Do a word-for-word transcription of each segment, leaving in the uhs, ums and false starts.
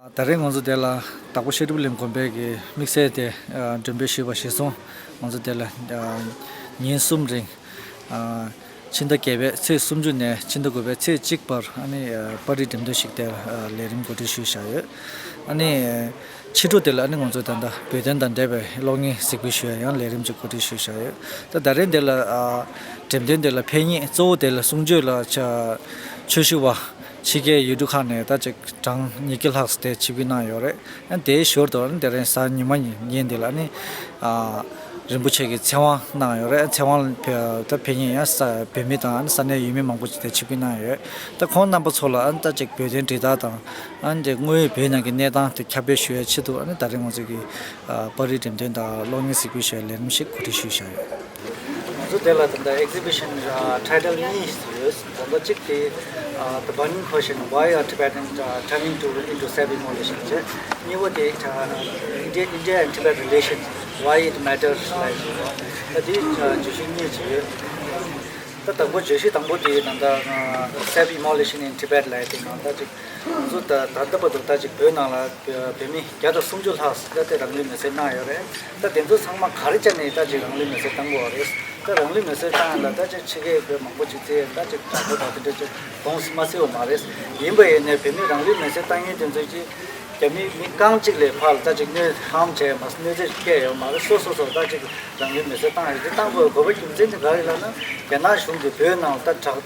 ད་རེས་ང་ཚོ་འདི་ལ་དྭགས་པོ་བཤད་སྒྲུབ་གླིང་དགོན་པའི་གི་དམིགས་བསལ་དེ་ཨ་མགྲོན་འབོད་ཞུས་པ་གཞིར་བཟུང་ང་ཚོ་འདི་ལ་ཨ་ཉིན་གསུམ་རིང་ཨ་ཕྱི་ཟླ་བརྒྱད་པའི་ཚེས་སུམ་ཅུ་ནས་ཕྱི་ཟླ་དགུ་པའི་ཚེས་གཅིག་བར་ཨ་ནི་ཨ་པར་རིས་འགྲེམས་སྟོན་ཞིག་དེ་ཨ་ལས་རིམ་གོ་སྒྲིག་ཞུས་བཞག་ཡོད། ཨ་ནི་ཕྱི་དྲོ་དེ་ལ་ཨ་ནི་ང་ཚོ་ད་ལྟ་བོད་དོན་དང་འབྲེལ་བའི་གློག་བརྙན་གཟིགས་འབུལ་ཞུ་ཡ་ཡང་ལས་རིམ་ཅིག་གོ་སྒྲིག་ཞུས་བཞག་ཡོད། ད་ད་རེས་འདི་ལ་ཨ་འགྲེམས་སྟོན་འདི་ལ་ཕེབས་མཁན་གཙོ་བོ་དེ་ལ་གསུང་ཆོས་ལ་ཆ་ཆོས་ཞུ་བ་ཕྱི་རྒྱལ་ཡུལ་གྲུ་ཁག་ནས་ད་ཅིག་གྲངས་ཉིས་བརྒྱ་ལྷག་ཙམ་དེ་ཆིབས་བསྒྱུར་གནང་ཡོད་རེད། ཨ་དེའི་ཞོར་དུ་ཨ་ནི་དེ་རིང་གཟའ་ཉི་མ་ཉིན་ཉིན་འདི་ལ་ཨ་ནི་ཨ་རིན་པོ་ཆེ་གི་ཚེ་དབང་གནང་ཡོད་རེད། ཚེ་དབང་ལ་ཕེ་ད་ཕེབས་མཁན་ཡང་ས་བོད་མི་དང་ཨ་ནི་ས་གནས་ཡུལ་མི་མང་པོ་ཅིག་དེ་ཆིབས་བསྒྱུར་གནང་ཡོད། ད་ཁོང་རྣམ་པ་ཚོ་ལ་ཨ་ནི་ད་ཅིག་བོད་དོན་དྲིལ་བསྒྲགས་དང་ཨ་ནི་དེ་དངོས་ཡོད་བོད་ནང་གི་གནས་སྟངས་དེ་ཁྱབ་སྤེལ་ཞུ་ཡའི་ཆེད་དུ་ཨ་ནི་ད་རེས་ང་ཚོ་གི་ཨ་པར་རིས་འགྲེམས་སྟོན་དང་གློག་བརྙན་གཟིགས་འབུལ་ཞུ་ཡའི་ལས་རིམ་ཞིག་གོ་སྒྲིག་ཞུས་བཞག་ཡོད། ང་ཚོ་དེ་ལ་ད་ལྟ་exhibition title གཉིས་ཡོད། ད་ལྟ་གཅིག་དེ་The Burning Question, Why Are Tibetans Turning to into Self-Immolation བྱས། གཉིས་པ་དེ་India, India and Tibet Relations, Why It Matters ལབ་ཡོད། ད་དེ་བརྗོད་གཞི་གཉིས་ཅིག་ཡོད། ད་དང་པོ་བརྗོད་གཞི་དང་པོ་དེ་ད་ལྟ་Self-Immolation in Tibet ལབ་ཡ་དེ་ནང་ད་ཅིག་ང་ཚོ་ད་ད་ལྟ་བར་དུ་ད་ཅིག་བོད་ནང་ལ་བོད་མི་བརྒྱ་དང་སུམ་ཅུ་ལྷག་ཙམ་དེ་རང་ལུས་མེར་སྲེག་གནང་ཡོད་རེད། ད་དེ་ཚོ་ཚང་མ་ག་རེ་བྱས་ནས་ད་ཅིག་རང་ལུས་མེར་སྲེག་བཏང་དགོས་པ་རེད། ད་རང་ལུས་མེར་སྲེག་བཏང་ཡ་ལ་ད་ཅིག་ཕྱི་རྒྱལ་བོད་མང་པོ་ཅིག་བཙལ་ཡ་ད་ཅིག་དྲག་པོ་དང་དེ་འདྲ་ཅིག་གདོང་མ་བསུ་བ་མ་རེད། ཡིན་པ་ཡིན་ནའི་བོད་མི་རང་ལུས་མེར་སྲེག་བཏང་མཁན་དེ་ཚོ་ཅིག་རྒྱ་མི་མི་རྐང་གཅིག་ལས་ཕར་ད་ཅིག་གནོད་ཧམ་བྱས་མ་གནོད་འཚེ་བྱས་ཡོད་མ་རེད། སོ་སོ་སོ་ད་ཅིག་རང་ལུས་མེར་སྲེག་བཏང་ཡ་དེ་བཏང་དགོས་དགོས་པ་རྒྱུ་མཚན་དེ་ག་རེ་ལབ་ན་རྒྱ་ནག་གཞུང་གིས་བོད་ནང་ད་དྲག་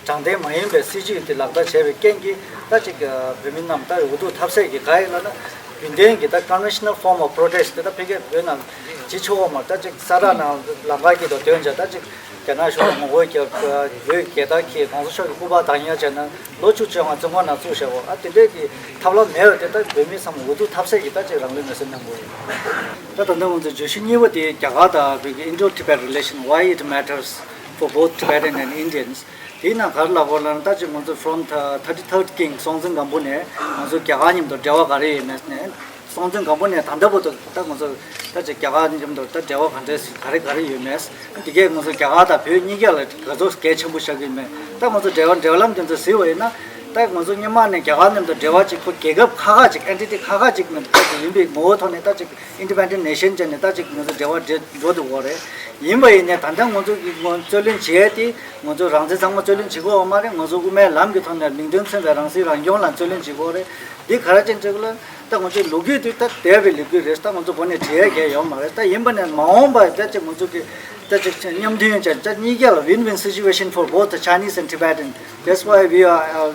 དྲང་བདེན་མ་ཡིན་པའི་སྲིད་བྱུས་དེ་ལག་བསྟར་བྱས་པའི་རྐྱེན་གྱིས་ད་ཅིག་བོད་མི་རྣམས་ད་འུ་ཐུག་ཐབས་ཟད་ཀྱི་ག་ཡིན་ལབ་ན་རྒྱུན་ལྡན་གྱི་ད་conventional form of protest དེ་ད་ཕ་གིའི་བོད་ནང་བྱེད་ཆོག་གི་མ་རེད། ད་ཅིག་ས་ར་ནང་ལམ་ཁ་གི་དང་དོན་བྱ་ད་ཅིག་རྒྱ་ནག་གཞུང་ལ་ངོ་རྒོལ་རྒྱབ་བོད་རྒྱལ་དར་འཁྱེར་གོང་ས་མཆོག་གི་སྐུ་པར་བཏང་ཡ་བྱས་ན་ལོ་བཅུ་བཅོ་ལྔ་བཙོན་ཁང་ནང་བཙུགས་བཞག་གོ་ཨ་དེ་འདྲའི་གི་ཐབས་ལམ་མེད་པ་དེ་ད་བོད་མི་ཚང་མ་འུ་ཐུག་ཐབས་ཟད་ཀྱི་ད་ཅིག་རང་ལུས་མེར་སྲེག་གནང་དགོས་ཡོད། ད་ད་ལྟ་ང་ཚོ་བརྗོད་གཞི་གཉིས་པ་དེ་རྒྱ་གར་དང་བོད་ཀྱི་Indo-Tibet relation, why it matters for both Tibetan and Indians དེའི་ནང་ག་རེ་ལབ་དགོས་ལབ་ན་ད་ཅིག་ང་ཚོ་from the thirty-third king སྲོང་བཙན་སྒམ་པོ་ནས་ང་ཚོ་རྒྱ་གར་མཉམ་དུ་འབྲེལ་བ་ག་རེ་ཡོད་མེད་ནས་སྲོང་བཙན་སྒམ་པོ་ནས་ད་ལྟ་བར་དུ་ད་ང་ཚོ་ད་ཅིག་རྒྱ་གར་མཉམ་དུ་ད་འབྲེལ་བ་ག་འདྲས་ག་རེ་ག་རེ་ཡོད་མེད་དེ་གས་ང་ཚོ་རྒྱ་གར་དང་བོད་གཉིས་ཀ་ལ་ག་ཚོད་གལ་ཆེན་པོ་བཞག་གི་ཡོད་མེད་ད་ང་ཚོ་འབྲེལ་བ་འབྲེལ་ལམ་དེ་ཚོ་གཟིགས་པ་ཡིན་ན་ད་ང་ཚོ་སྔོན་མ་ནས་རྒྱ་གར་མཉམ་དུ་འབྲེལ་བ་ཅིག་ཁོ་རྒྱལ་ཁབ་ཁག་ཁག་ཅིག་entity ཁག་ཁག་ཅིག་ནས་ད་ཅིག་ཡིན་པའི་ངོ་བོ་ཐོག་ནས་ད་ཅིག Independent nation བྱས་ནས་ད་ཅིག་ང་ཚོ་འབྲེལ་བ་འགྲོ་འགྲོ་འདུག་གོ་རེད། ཡིན་པ་ཡིན་ནའི་ད་ལྟ་ང་ཚོ་གི་ང་རྩོད་ལེན་བྱེད་ཡས་དེ་ང་ཚོ་རང་བཙན་ཚང་མ་རྩོད་ལེན་བྱེད་དགོས་པ་མ་རེད། ང་ཚོ་དབུ་མའི་ལམ་གྱི་ཐོག་ནས་མིང་དོན་མཚུངས་པའི་རང་སྲིད་རང་སྐྱོང་ལ་རྩོད་ལེན་བྱེད་དགོས་རེད། འདི་ག་རེ་བྱས་ནས་ལ་ད་ང་ཚོའི་ལོ་རྒྱུས་དེ་ད་འདས་པའི་ལོ་རྒྱུས་རེད། ད་ང་ཚོ་འགོ་ནས་བྲིས་ཡས་གང་ཡང་ཡོད་མ་རེད། ད་ཡིན་པ་ནས་མ་འོངས་པ་ད་ཅིག་ང་ཚོ་གི་ད་ཅིག་མཉམ་མཐུན་བྱས་ད་གཉིས་ཀ་ལ་win-win situation for both the Chinese and Tibetans. That's why we are uh,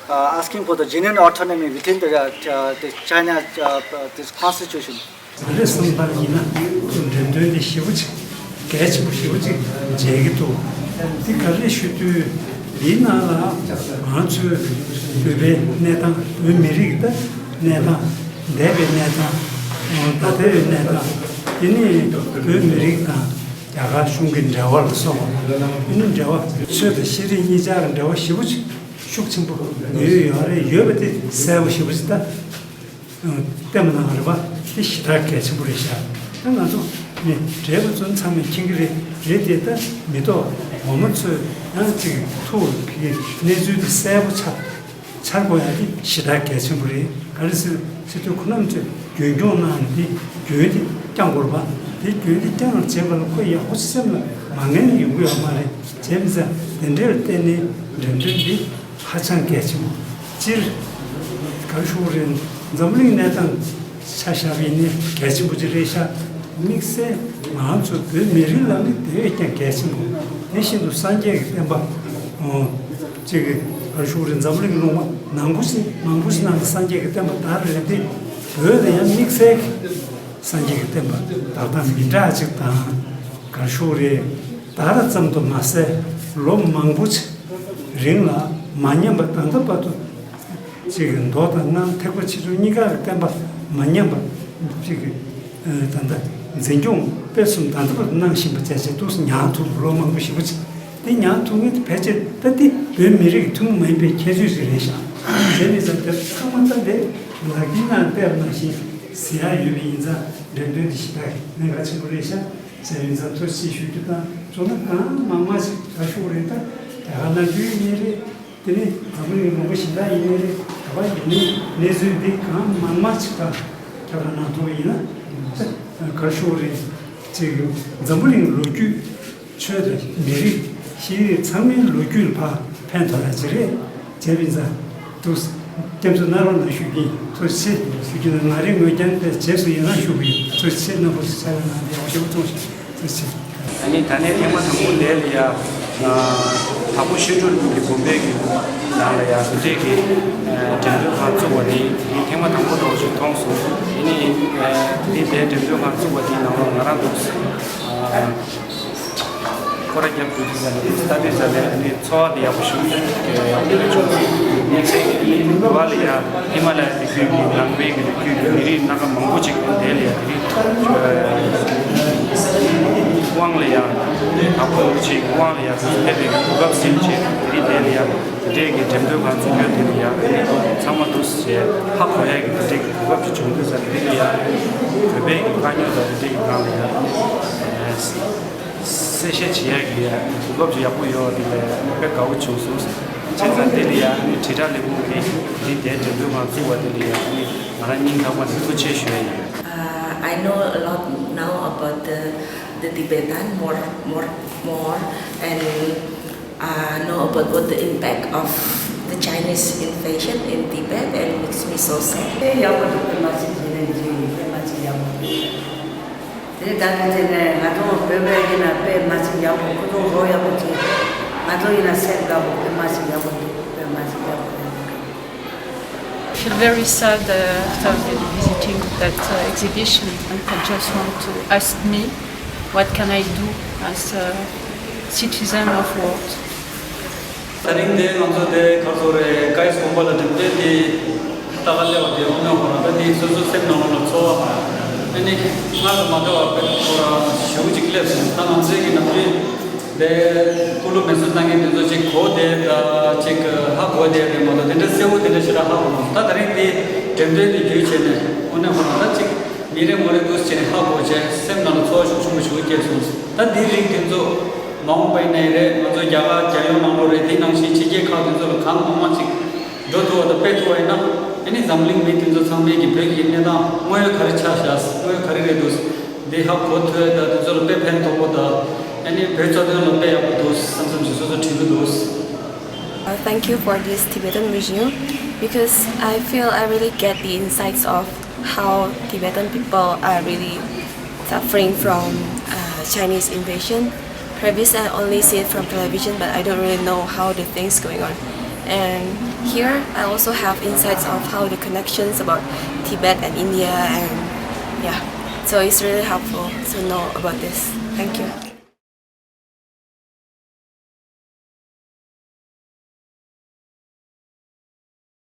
uh, asking for the genuine autonomy within the, uh, uh, the China, uh, uh, this constitution. ང་རའི་བསམ་པར་ཡིན་ན་འགྲེམས་སྟོན་འདི་ཞེ་པོ་ཅིག་གལ་ཆེན་པོ་ཞེ་པོ་ཅིག་མཇལ་གྱི་འདུག་འདི་ག་རེ་ཞུ་དུས་འདིའི་ནང་ལ་ང་ཚོའི་བོད་པའི་གནས་སྟངས་བོད་མི་རིགས་ཀྱི་གནས་སྟངས་འདས་པའི་གནས་སྟངས་ད་ལྟའི་གནས་སྟངས་དེ་ནས་བོད་མི་རིགས་དང་རྒྱ་གར་གཞུང་གི་འབྲེལ་བ་ལ་སོགས་པ་དེ་ནི་འབྲེལ་བ་ཆོས་དང་ཤེས་རིག་གཉིས་ཆར་འབྲེལ་བ་ཞེ་པོ་ཅིག་ཤུགས་ཆེན་པོ་ཡོད་ཡོད་རེད། ཡོད་པ་དེ་གསལ་པོ་ཞེ་པོ་ཅིག་ད། བསྟན་པ་ནང་རེད་པ། དེ་ཞེ་དྲག་གལ་ཆེན་པོ་རེད་ཤག་ད་ང་ཚོ་ནི་བགྲེས་པ་ཚོ་ཚང་མས་མཁྱེན་གྱི་རེད། རེད་དེ་ད་མི་ཐོག་འོ་མ་ཚོས་ཡང་ཅིག་ཐུགས་ཀྱི་གནས་ཚུལ་དེ་གསལ་པོ་ཆགས་འཆར་དགོས་ཡ་དེ་ཞེ་དྲག་གལ་ཆེན་པོ་རེད། ག་རེ་ཟེར་ཟེར་དུས་ཁོ་རྣམ་ཚོས་རྒྱུན་སྐྱོང་གནང་ནས་དེ་རྒྱུན་དེ་བསྐྱང་དགོས་རེད་པ། དེ་རྒྱུན་དེ་བསྐྱང་བྱེད་པ་ལ་ཁོ་ཡག་པོ་སེམས་ལ་མ་ངེས་ནས་ཡོང་གི་ཡོད་མ་རེད། བྱས་མི་ཚད་དེ་འདྲའི་ལ་བརྟེན་ནས་འགྲེམས་སྟོན་འདི་ཧ་ཅང་གལ་ཆེན་པོ། སྤྱིར་ག་རེ་ཞུ་དགོས་རེད། འཛམ་བུ་གླིང་གནས་སྟངས་ཆ་བཞག་པ་ཡིན་ན་གལ་ཆེན་པོ་ཅིག་རེད་ཤག་དམིགས་བསལ་ང་ཚོ་བོད་མི་རིགས་ལ་ནི་དེ་བས་ཀྱང་གལ་ཆེན་པོ། དེ་བཞིན་དུ་སངས་རྒྱས་ཀྱི་བསྟན་པ་ཨོ་ཅིག་ག་རེ་ཞུ་དགོས་རེད། འཛམ་བུ་གླིང་གི་ལུང་པ་མང་པོ་ཞིག་མང་པོ་ཞིག་ནང་ལ་སངས་རྒྱས་ཀྱི་བསྟན་པ་དར་རེད་དེ། བོད་ལ་ཡང་དམིགས་བསལ་གྱི་སངས་རྒྱས་ཀྱི་བསྟན་པ་དར་སྟངས་མི་འདྲ་ཅིག་དང་ག་རེ་ཞུ་དགོས་རེད། དར་ཙམ་དུ་མ་ཟད་ལོ་མང་པོ་ཅིག་རིང་ལ་མ་ཉམས་པ་ད་ལྟ་བར་དུ་ཅིག་མདོ་དང་སྔགས་ཐེག་པ་ཆེ་ཆུང་གཉིས་ཀ་གི་བསྟན་པ་མ་ཉམས་པ་ཅིག་ད་ལྟ་འཛིན་སྐྱོང་སྤེལ་གསུམ་ད་ལྟ་བར་དུ་གནང་བཞིན་པ་བྱས་བྱས་འདུག་སེ་མྱངས་ཐུབ་ལོ་མང་པོ་ཞེ་པོ་ཅིག་དེ་མྱངས་ཐུབ་མཁན་དེ་ཕལ་ཆེར་ད་འདི་བོད་མི་རིགས་ཀྱི་ཐུན་མོང་མ་ཡིན་པའི་ཁྱད་ཆོས་ཤིག་རེད་ཤག་དེ་མིན་ཙང་དེ་ཚང་མ་ད་འདི་ལག་གི་ནང་བལྟས་པ་ནང་བཞིན་ཟེར་ཡག་ཡོད་པ་ཡིན་ཙང་འགྲེམས་སྟོན་འདི་ཞེ་དྲག་གནད་འགག་ཆེན་པོ་རེད་ཤག་བྱས་ཡིན་ཙང་ཐུགས་རྗེ་ཆེ་ཞུ་རྒྱུ་དང་། མཚོན་ན་གང་མང་མང་ཞིག་ག་ཞུ་རེད། ད་རྒྱ་གར་ནང་བསྡད་ཡོད་ནི་རེད། དེ་ནས་འཛམ་བུ་གླིང་གི་མང་པོ་གཞན་དག་ཡིན་ནི་རེད། བ་ཡིན་ནའི་གནས་ཚུལ་འདི་གང་མང་མང་ཅིག་ད་ཁྱབ་བསྒྲགས་གནང་ཐུབ་པ་ཡིན་ན་ག་རེ་ཞུ་དགོས་རེད། ཅིག་འཛམ་བུ་གླིང་ལོ་རྒྱུས། ཆོས་དང་མི་རིགས་ཤེས་རིག་ཚང་མའི་ལོ་རྒྱུས་ལ་ཕར་ཕན་ཐོགས་ཡ་ཅིག་རེད། བྱས་པ་ཡིན་ཙང་འདུག་སེ་སྐྱབས་འཇུག་གནང་རོགས་གནང་ཞུ་གི་ཡིན། ཐུགས་རྗེ་ཆེ་ཞུ་རྒྱུ་ན་ང་རའི་ངོས་ཀྱང་དེ་རྗེས་སུ་ཡི་རང་ཞུ་གི་ཡིན། ཐུགས་རྗེ་ཆེ། རྣམ་པ་ཚོ་ཕྱག་ལས་གནང་བ་ཡག་པོ་ཞེ་པོ་གནང་སོང་། ཐུགས་རྗེ་ཆེ། ཨ་ནི་ད་ནས་ཐེངས་མ་དང་པོ་དེ་ལ་ཡ། དྭགས་པོ་ཆོས་དྲུག་གླིང་གི་དགོན་པའི་གི་ནང་ལ་ཡ་དེ་འདྲས་ཀྱི་འགྲེམས་སྟོན་ཁང་བཙུགས་པ་དེ་དེ་ཐེངས་མ་དང་པོ་འདྲ་བོ་ཞིག་མཐོང་སོང་། ཨ་ནི་དེ་དེ་འགྲེམས་སྟོན་ཁང་བཙུགས་པ་དེའི་ནང་ལ་ང་རང་འདུག་སྐོར་ར་རྒྱབ་དུས་དེ་ཟ་ནས་ལྟ་དུས་ཟ་ནས་ཨ་ནི་ཚོར་བ་དེ་ཡག་པོ་ཞིག་ཡག་པོ་བྱུང་སོང་། དམིགས་བསལ་གྱི་ཨ་ནི་འགྲོ་བ་ལ་ཡ་ཧི་མ་ལ་ཡ་དེ་ཁུལ་གྱི་ནང་པའི་གི་རི་རྒྱུད་ཀྱི་མི་རིགས་སྣ་ཁ་མང་པོ་ཅིག་དེ་ལ་ཡ་དེ་རིང་དབང་ལ་ཡ་དྭགས་པོ་ཆེ་དབང་ལ་ཡ་ཕེབས་པའི་གོ་སྐབས་ཟིན་བྱས་དེ་རིང་དེ་ལ་ཡ་དེ་འདྲའི་གི་འགྲེམས་སྟོན་ཁང་བཙུགས་རྒྱུ་དེ་ལ་ཡ་ཨ་ནི་ཚང་མ་འདུག་སེ་ཧ་གོ་ཡ་གི་དེ་འདྲའི་གི་གོ་སྐབས་ཅིག་བྱུང་དུས་ཙང་དེ་ལ་ཡ་བོད་པའི་གི་དཀའ་རྙོག་དང་དེ་འདྲའི་གི་སྒང་ལ་ཡ། གསལ་བཤད་བྱེད་ཡག་གི་གོ་སྐབས་ཅིག་ཡག་པོ་ཡོད་པ་དེ་ལ་དཔེ་དགའ་བོ་བྱུང་སོང་། བྱས་ཙང་དེ་ལ་ཡ་ཨ་ནི་དྲིལ་བསྒྲགས་ལས་ཁུངས་ཀྱིས་འདི་དེ་འགྲེམས་སྟོན་ཁང་བཙུགས་པ་དེ་ལ་ཡ་ཨ་ནི་ང་རང་སྙིང་ཐག་པ་ནས་ཐུགས་རྗེ་ཆེ་ཞུ་ཡ་ཡིན། Uh, I know a lot now about the, the Tibetan more, more, more, and uh, know about what the impact of the Chinese invasion in Tibet, and makes me so sad. དེ་ཡག་པོ་འདུག་དཔེ་མ་སྲིད་ཡིན་ནའི་ཡིན་དཔེ་མ་སྲིད་ཡག་པོ་འདུག་དེ་ནས་ད་ནི་དེ་ནས་ང་ཚོ་བོད་པའི་ཡིན་ན་དཔེ་མ་སྲིད་ཡག་པོ། ཁོ་ཚོ་རོགས་ཡག་པོ་བྱེད། ང་ཚོ་ཡིན་ན་སེམས་དགའ་པོ། དཔེ་མ་སྲིད་ཡག་པོ་འདུག་དཔེ་མ་སྲིད་ཡག་པོ་འདུག I feel very sad uh, after vi- visiting that uh, exhibition. And I just want to ask me, what can I do as a citizen of world? ད་རིང་དེ་ང་ཚོ་དེ་ག་རེ་ཟེར་རེད། ཀའིས་དགོན་པ་ལ་འགྲེམས་སྟོན་དེ་ལྟ་ག་སླེབས་པ་དེ་དངོས་གནས་ཁོ་རང་ད་དེ་སོ་སོའི་སེམས་ནང་ལོགས་ལ་ཚོར་བ་ཨ་ནི་སྔར་དང་མ་འདྲ་བ་དཔེ་ཁོ་རང་ཞེ་པོ་ཅིག་སླེབས་སོང་། ད་ང་ཚོའི་གི་ནམ་རྒྱུན་དེ་ཀུ་ལུ་མེ་སོར་བཏང་མཁན་དེ་ཚོ་ཅིག་གོ་བསྡད་ད་ཅིག་ཧ་གོ་བསྡད་རེད་མ་གཏོགས་དེ་འདྲ་གསལ་བོ་དེ་འདྲ་ཞེ་དྲག་ཧ་གོ་མ་སོང་། ད་ད་རིང་དེ་འགྲེམས་སྟོན་དེ་བརྒྱུད་བྱས་ནས་དངོས་གནས་ཁོ་རང་ད་ཅིག་མི་རེ་ངོ་རེ་འདུག་སེ་བྱས་ནས་ཧ་གོ་བྱས་སེམས་ནང་ལ་ཚོར་བ་ཤུགས་ཆེན་པོ་ཞིག་སྐྱེས་སོང་། ད་འདིའི་རིགས་དེ་ཚོ་མ་འོངས་པ་ཡིན་ནའི་རེད། ང་ཚོ་རྒྱ་གར་རྒྱལ་ཡོངས་ནང་ལོགས་རེད། དེའི་ནང་བཞིན་ཕྱི་རྒྱལ་ཁག་དེ་ཚོ་ལ་གང་མང་མང་ཅིག་འགྲོ་ཐུབ་པ་དང་སྤེལ་ཐུབ་པ་ཡིན་ན་ཨ་ནི་འཛམ་གླིང་མི་དེ་ཚོ་ཚང་མས་ཀྱི་བོད་ཀྱི་གནས་སྟངས་དངོས་ཡོད་ག་རེ་ཆགས་བཞག་དངོས་ཡོད་ག་རེ་རེད་འདུག་འདི་ཧ་གོ་ཐུབ་ཡ་དང་དེ་ཚོ་ལ་དཔེ་ཕན་ཐོགས་པོ་དང་ཨ་ནི་བོད་རྩ་དོན་ལ་དཔེ་ཡག་པོ་འདུག་བསམ་བསམ་ཞིག་སོ་སོ་དྲན་གྱི་འདུག Uh, thank you for this Tibetan Museum because I feel I really get the insights of how Tibetan people are really suffering from uh, Chinese invasion. Previously, I only see it from television, but I don't really know how the things going on. And here, I also have insights of how the connections about Tibet and India, and yeah, so it's really helpful to know about this. Thank you.